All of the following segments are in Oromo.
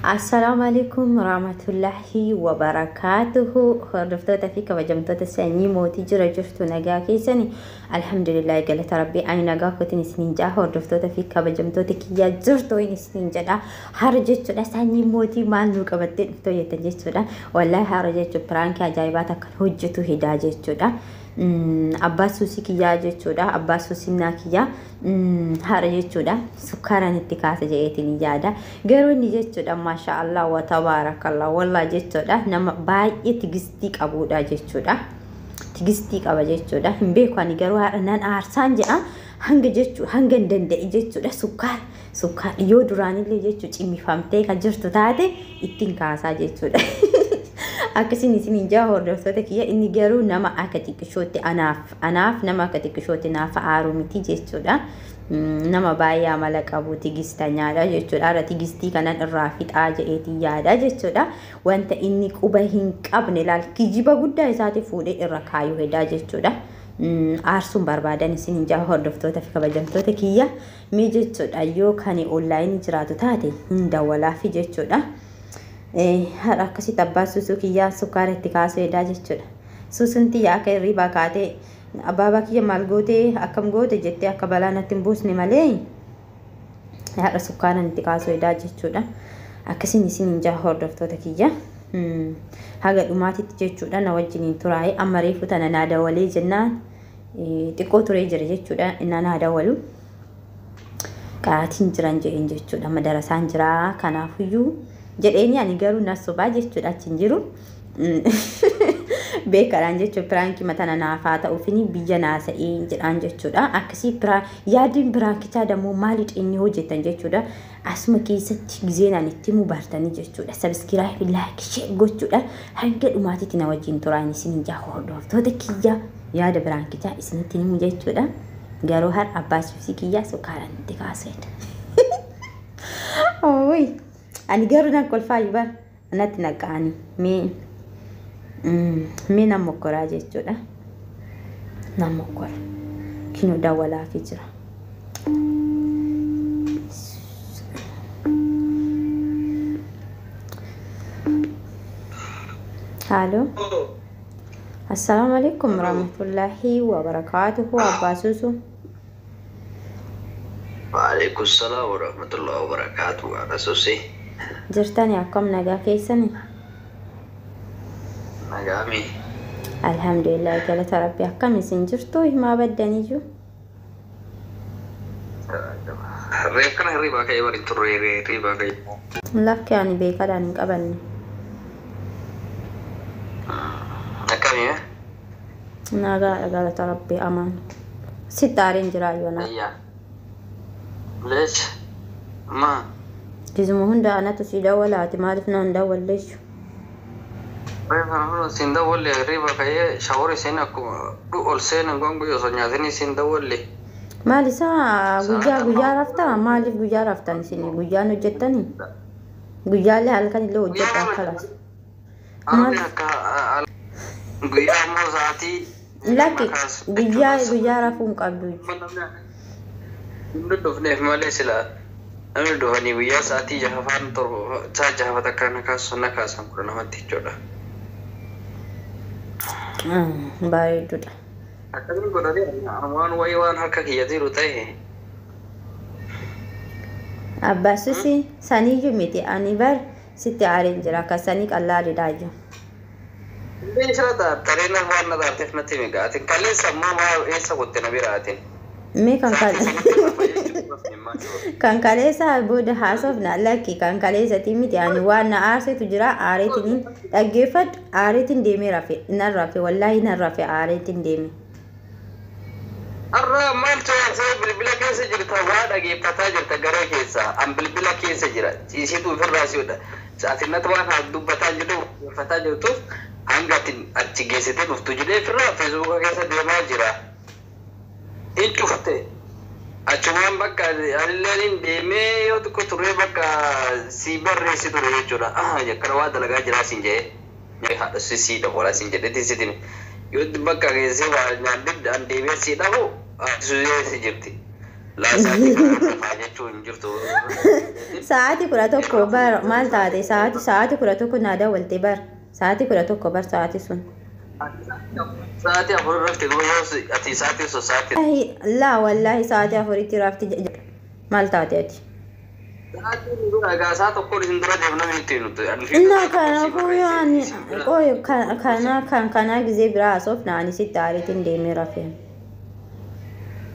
Assalaamu alaikum warahmatullahi wabarakaatuhu. Hordoftoota fi kabajamtoota sanyii mootii jira jirtu, nagaa keessani? Alhamdulillah, galata rabbii, ani nagaa kootiin isiniin jedha. Hordoftoota fi kabajamtoota kiyyaa jirtu isiniin jedha. Hara jechuudha, sanyii mootii maal nuu qabattee dhuftoo jettan jechuudha. Wallahi hara jechuun piraankii ajaa'ibaa takkan hojjetu hidaa jechuudha. Abbaa suusii kiyyaa jechuudha. Abbaa suusinnaa kiyyaa haadha jechuudha. Sukkaaraan itti kaasa jedheetiin yaada. Garuu inni jechuudha, maasha Allah wa tabaarakallah, wallaa jechuudha, nama baay'ee tigistii qabudha jechuudha. Tigistii qaba jechuudha. Hin beeku, ani garuu haadha nan aarsaan jedha, hanga jechuu hanga hin danda'e jechuudha. Sukkaara sukkaara yoo duraanillee jechuu cimmifamtee kan jirtu taate ittiin kaasaa jechuudha. Akkasiin isiniin jaa hordoftoota kiyya, inni garuu nama akka xiqqishootti anaaf nama akka xiqqishootti naaf aaru miti jechuudha. Nama baay'ee amala qabu, tigistanyaadha jechuudha. Har'a tigistii kanan irraa fixaa jedheetii yaada jechuudha. Wanta inni quba hin qabne laal, kijiba guddaa isaati fuudhee irra kaayuu hedaa jechuudha. Aarsuun barbaadan isiniin jaa hordoftoota fi kabajamtoota kiyya, mee jechuudha, yoo kan onlaayinii jiraatu taate hin dawwalaafi jechuudha. Har'a akkasitti abbaa suusuu kiyyaa sukkaara itti kaasuu hedaa jechuudha. Suusuun tiyya akka hirribaa kaatee abaabaa kiyya maal gootee akkam goote jettee akka balaa natti hin buusne malee har'a sukkaaran itti kaasuu hedaa jechuudha. Akkasiin isiniin jaa hordoftoota kiyya. Haga dhumaatitti jechuudha na wajjiniin turaa'ee, amma reefu tana naa dawalee jennaan xiqqoo turee jira jechuudha innaa naa dawalu. Qaraatiin jiran jedheen jechuudha, madarasaan jiraa kanaafuyyuu jedheeni, ani garuu na sobaa jechuudha, achi hin jiru. Beekadhaan jechuun piraankii matana naafaa ta'uufini biyya naasa'ee jedhaan jechuudha. Akkasii yaadiin piraankichaa dammoo maaliidha inni hojjetan jechuudha. Asuma keessatti gizeen ani itti himu bartanii jechuudha. Subscribe, like, share gochuudha. Hanga dhumaatitti na wajjin turaan isin jaa hordoftoota kiyya, yaada piraankichaa isinitti himu jechuudha. Garuu har abbaa suusii kiyyaa sukkaaraan itti kaasedha. Ooyi! Ani garuu nan kolfaayu bar, natti naqaani mee mee nan mokkoraa jechuudha. Nan mokkora. Kinoo dawwalaafii jira. Haaloo. Assalaamu alaikum warahmatullahi wabarakaatuhu, abbaa suusu. Waalaikum salaam warahmatullahi wabarakatuh. Ana susi. Jirtani, akkam, nagaa keessani? Nagaami. Alhamdulillah, galata rabbi. Akkam isin jirtu? Himaa baddaniyyuu. Reef kana hirribaa ka'ee waliin turre, hirribaa ka'ee. Lakki, ani beekadhaan hin qabanne. Akkamii? Nagaadha, galata rabbi, amaan. Sitti aareen jira yoona. Ayyaa. Leech. Ma. Gizuma hunda anatu si dawwalaati, maaliif naan dawwalleessu? Reef kana hunda siin dawwalle, hirribaa ka'ee shower seen, akkuma ol seenan gongo osoo nyaatanii siin dawwalle. Maal isaa guyyaa guyyaa raftaa? Maaliif guyyaa raftan isin? Guyyaan hojjettanii? Guyyaalee halkan illee hojjedha akkalas. Maal akka guyyaa immoo sa'aatii. Lakki, guyyaa guyyaa rafuu hin qabdu. Hin dhufneef malee sila namni dhufanii guyyaa sa'aatii jahafaan 7 sa'a jahafa takka na kaasu, na kaasan 12tti jechuudha. Bareedduudha. Akkamiin godhanii waan wayii waan harka kiyya jiru ta'e. Abbaa susi, saniyyuu miti, ani bar sitti aareen jira, akka sanii qallaadidhaa jiru. Meeshaa taartaree na waan na taarteef natti himi gaatin kaleessa immoo maa eessa kutte na biraatin. Mee kan kaleessa booda haasofna. Lakki, kan kaleessatii miti, ani waan na aarsetu jira, aareetiin dhaggeeffadhu, aareetiin deemee rafe, nan rafe, wallaahi nan rafe, aareetiin deeme. Har'a maaltu haasa'e? Bilbila keessa jirta, waa dhageeffataa jirta garee keessa, an bilbila keessa jira, ciisitu ofirraa si'udha. Ati natti waan haa dubbataa jirtu dhaggeeffataa jirtuuf hanga ati achi geessitee dhuftu jedhee ofirraa feesbuuka keessa deemaa jira. Hin cufte. Achumaan bakka anillee deemee yoo xiqqoo turee bakka si barreessi ture jechuudha. Ah, akkana waa dalagaa jiraa siin jedhee. Haadha si dabalaa siin jedhetti sitti yoo bakka geessee waa nyaadde an deebi'ee si dhabu suusee si jirti. Laa sa'aatii kana rafaa jechuun hin jirtu. Sa'aatii 11 bar maal taate sa'aatii 11 naa dawwalte bar sa'aatii 11 bar sa'aatii sun. Sa'aatii 4 rafte yoo ati sa'aatii sun sa'aatii. Laa wallaahi sa'aatii 4tti rafti maal taate ati? Sa'aatiin dura egaa sa'a tokkoon isin dura deemna miti nuti. Innaa kanaafuu yoo ani qoy kana kan kanaa gizee biraa haasofna ani sitti aariitiin deemee rafee.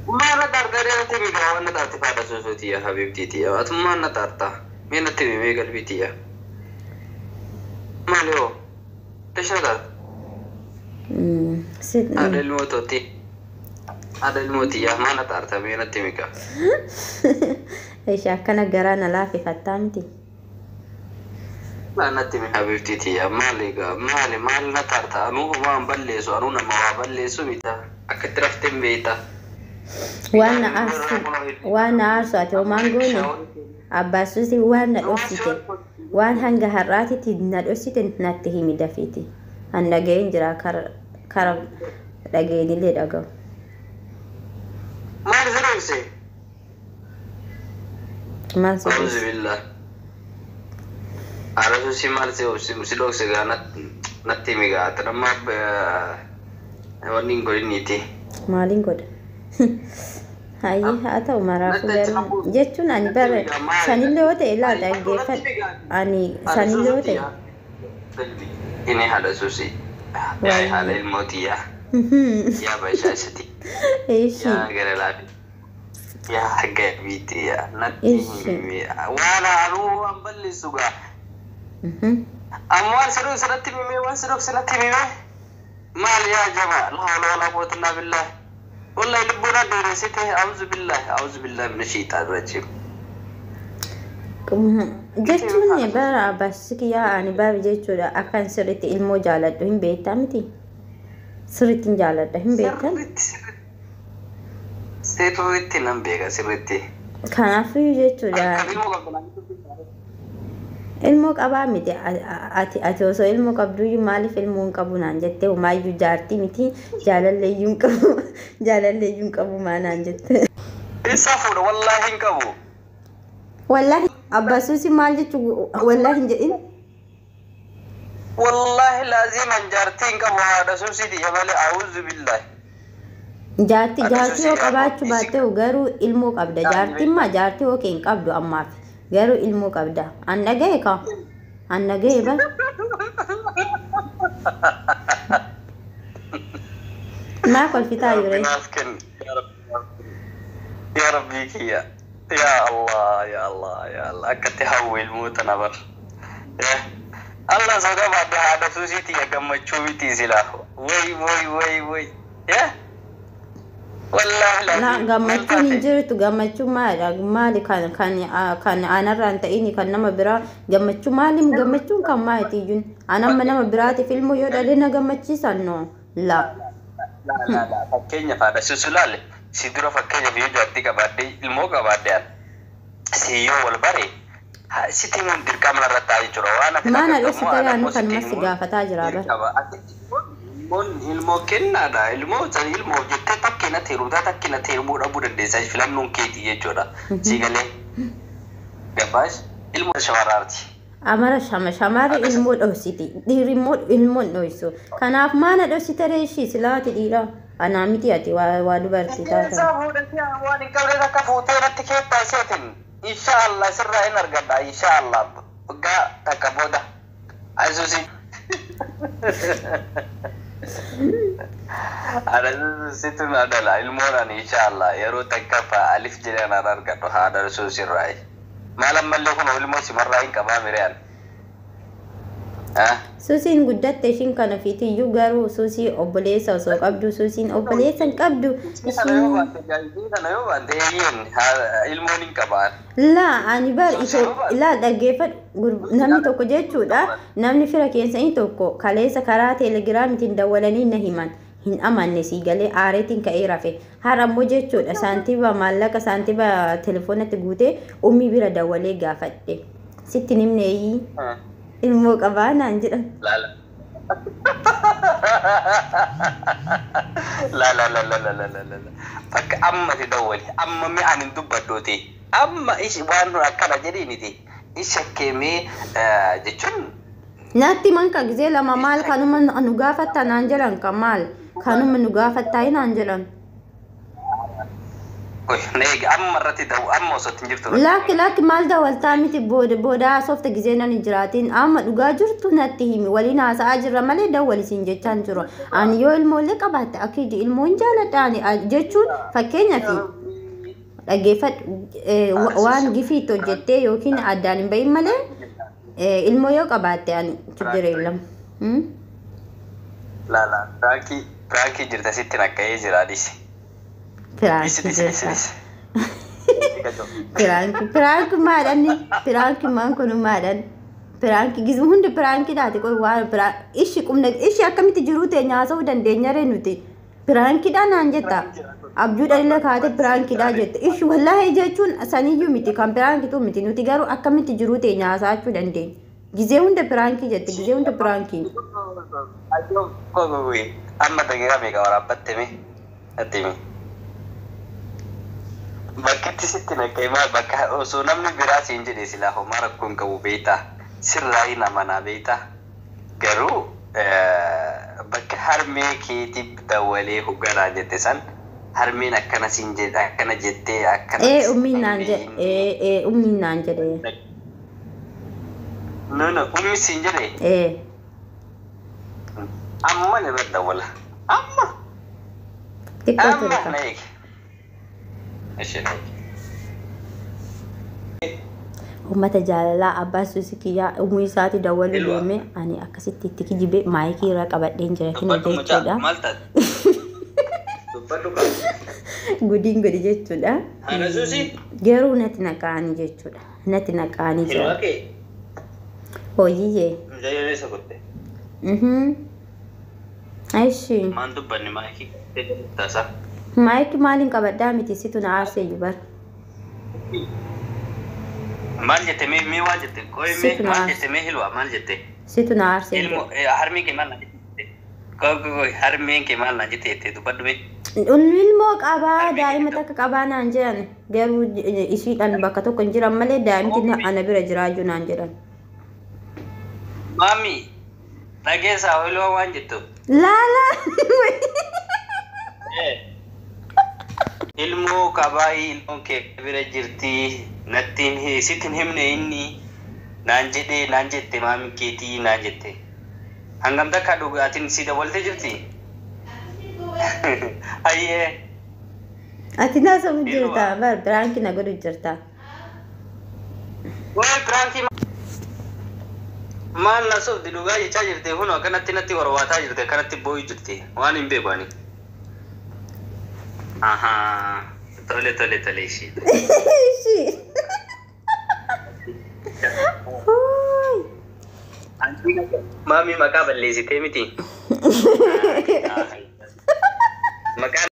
Maal na taartaa natti himi gaa waan na taarte faadha sosootiyya habiibtiitiyya atummaan na taartaa mee natti himi mee galbiitiyya. Maal yoo lesh na taarta? Haadha ilmoo tootti haadha ilmoo tiyya maal na taarta mee natti himi gaa. Ishee akkana garaa na laafifattaa miti. Maal natti himi habiibtiitiyya maali gaa maali maal na taarta anuu homaa hin balleessu anuu nama waa balleessu mita akka itti raftee hin beekta. Waan na aarsu waan na aarsu ati homaan goone abbaasuusi waan na dhoksite waan hanga har'aatitti na dhoksite natti himi dafiiti. An dhaga'een jira kara dhaga'eenillee dhaga'u. Maal si dhokse? Maal si Auzu dhokse? billah. Haadha maal si dhokse gaa natti himi gaa ati nama wanni hin godhiniiti. Maaliin godha? Hayyee haa ta'u maraafuu garuu jechuun ani bara sanillee yoo ta'e ilaa dhaggeeffadhu ani sanillee yoo ta'e. Inni haadha suusii. Yaa haadha ilmoo tiyyaa. Yaa bashaashati. Eeshi. Yaa gara laafi. Yaa gabiiti yaa natti Eeshi. himi. Waan anuu waan balleessu gaa. Amma waan si dhokse natti himi waan si dhokse natti himi. Maal yaa jaba laa hawla walaa quwwata illaa billah. Wallahi lubbuun adda auzu billahi auzu billahi mina shaytaan rajiim. Jechuun bara abbaas kiyyaa ani bara jechuudha akkan sirriitti ilmoo jaaladhu hin beektaa miti. Sirriitti hin jaaladha hin beektan. Sirriitti nan beeka sirriitti. Kanaafuu jechuudha ilmoo qabaa miti ati osoo ilmoo qabduyyuu maaliif ilmoo hin qabu naan jettee homaayyuu jaartii miti jaalalleeyyuu hin qabu jaalalleeyyuu hin qabu maa naan jette. Isa fuudha wallaahi hin qabu. Wallaahi abbaasuusi maal jechuu wallaahi hin jedhin. Wallaahi laaziman jaartii hin qabu haadha suusiiti malee auzu billahi. Jaartii jaartii yoo qabaachuu baatte garuu ilmoo qabda jaartiin maa jaartii yoo hin qabdu ammaaf garuu ilmoo qabda an dhaga'e ka an dhaga'e bar. Maa kolfitaa yeroo. Naaf kenni. Yaa Rabbii kiyya. Yaa Allah yaa Allah yaa Allah akkatti hawwi ilmoo tana bar. Allah soo qabaadde haadha suusiiti gammachuu miti silaa. Way way way way. Wallaahi La gammachuun hin jirtu gammachuu maali maali kan kan kan anarraa hin ta'in kan nama biraa gammachuu maali gammachuun kan maaliiti iyyuu an amma nama biraatiif ilmoo yoo dhale na gammachiisan no la. Fakkeenyaaf haadha suusu laalle si dura fakkeenyaaf yoo jaartii qabaadde ilmoo qabaadde an si yoo wal bare sitti himuun dirqama narra ta'a jechuudha. Waan ati Maana dhaggeeffamu dhoksite haadha yaanu immoo kan sitti masi himuun gaafataa jira bar. dirqama. Ati ilmoon ilmoo kennaadha. Ilmoo san ilmoo jettee takki natti heerumtaa takki natti heerumuu dhabuu dandeessa filannoon keetii jechuudha. Si galee gabaash ilmoo shamaraati. Amara shama shamarri ilmoo dhoksiti dhiirri immoo ilmoo hin dhoksu kanaaf maana dhoksite reeshii silaati dhiira anaa miti ati waa dubartii taatan. Isaa fuudhatee waan hin qabne takka fuutee irratti keettaa isheetin insha Allah sirraa hin argadha insha Allah waggaa takka booda asuusi. Haadha situ na dhala ilmoon ani insha Allah yeroo takka fa alif jedhee anaan argadhu haadha suusirraa. Maal ammallee kun ilmoo simarraa hin qabaa mireen. Suusiin guddatte ishiin kana fiitiyyuu garuu suusii obboleessa osoo qabdu suusiin obboleessa hin qabdu Kana yoo ishiin. baante kana yoo baante eeyyeen ilmoon hin qabaan. Laa ani bar laa dhaggeeffadhu namni tokko jechuudha namni fira keessanii tokko kaleessa karaa teelegiraamitiin dawwalanii na himan hin amanne sii galee aareetiin ka'ee rafe har'a ammoo jechuudha saantiba maallaqa saantiba telefoonatti guutee ummii bira dawwalee gaafadhe sitti himneeyyii ilmoo qabaa naan jedhan. Laala. La la la la la la la la. Bakka ammati dawwali amma mi ani dubbaddooti. Amma ishi waan akkana jedhiiniti. Ishakkeemee jechuun. Natti manka gizee lama maal kanuma nu gaafatta naan jedhan kan maal kanuma nu gaafattaa naan jedhan. Amma irratti dawu amma osoo hin jirtu. Lakki lakki maal dawaltaa miti booda booda haasofta gizee nan hin jiraatin amma dhugaa jirtu natti himi waliin haasa'aa jirra malee dawwalisiin jechaan jiru. Ani yoo ilmoollee qabaatte akkiiji ilmoon jaaladha ani jechuun fakkeenyaaf dhaggeeffadhu waan gifiitti hojjettee yookiin addaan hin bahin malee ilmoo yoo qabaatte ani jibbireellam. Laala piraankii piraankii jirta sitti naqqa'ee jira adis. Piraankii jirta. Piraanki piraanki maadhaan piraanki maan kun maadhaan piraanki gizmu hundi piraanki dhaati qoy waan ishi qubna ishi akkamitti jiruu teenya haasa'uu dandeenya ree nuti piraankiidha naan jetta abjuu dhalila kaate piraankiidha jette ishi wallaahi jechuun saniyyuu miti kan piraankitu miti nuti garuu akkamitti jiruu teenya haasa'achuu dandeenya gizee hunda piraankii jette gizee hunda piraankii. Amma daqiiqaa meeqa waraabbatte mee? Natti himi. Bakkitti sitti naqee maal bakka osoo namni biraa siin jedhe silaa homaa rakkoo hin qabu beektaa sirraa hin amanaa beektaa garuu bakka harmee keetiif dawwalee hogganaa jette san harmeen akkana siin jedhe akkana jettee akkana. Ee ummiin naan jedhe ee ummiin naan jedhe. No no ummi siin jedhe. Ee. Amma ni irra dawwala amma. Xiqqoo ture. Amma na eegi. Uummata jaalalaa abbaa suusii kiyyaa umrii isaati dawwaluu deeme ani akkasitti itti kijibee maayikii irra qabadheen jira kina jechuudha. Gudiin godi jechuudha. Garuu natti naqaanii jechuudha. Natti naqaanii jira. Hooyiyyee. Aishii. Maan dubbanni maayikii taasa. Maayikii maaliin qabadhaa miti situ na aarsee iyyuu bara. Maal jette mee mee waan jette qoy mee maal jette mee hilwa maal jette. Situ na aarsee. Ilmo harmee kee maal na jette. Qoy qoy qoy harmeen kee maal na jette jettee dubbadhu mee. Ilmoo qabaa daa'ima takka qabaa naan jedhan garuu ishiidhaan bakka tokko hin jiran malee daa'imti ana bira jiraachuu naan jedhan. Maami dhageessaa hilwa waan jettu. Laala. Ilmoo qabaa ilmoon kee bira jirti natti sitti hin himne inni naan jedhee naan jette maami keetii naan jette. Hangam takka dhugaatiin si dabalte jirti? Ayyee. Ati na sabu jirta bar piraankii na godhu jirta. Wayi piraankii maal na sobdi dhugaa jechaa jirte kun akkanatti natti warwaataa jirte akkanatti boo'ii jirti waan hin beeku ani. Ahaa. Tole tole tole ishee. Ishee. Maami maqaa balleessitee miti. Maqaa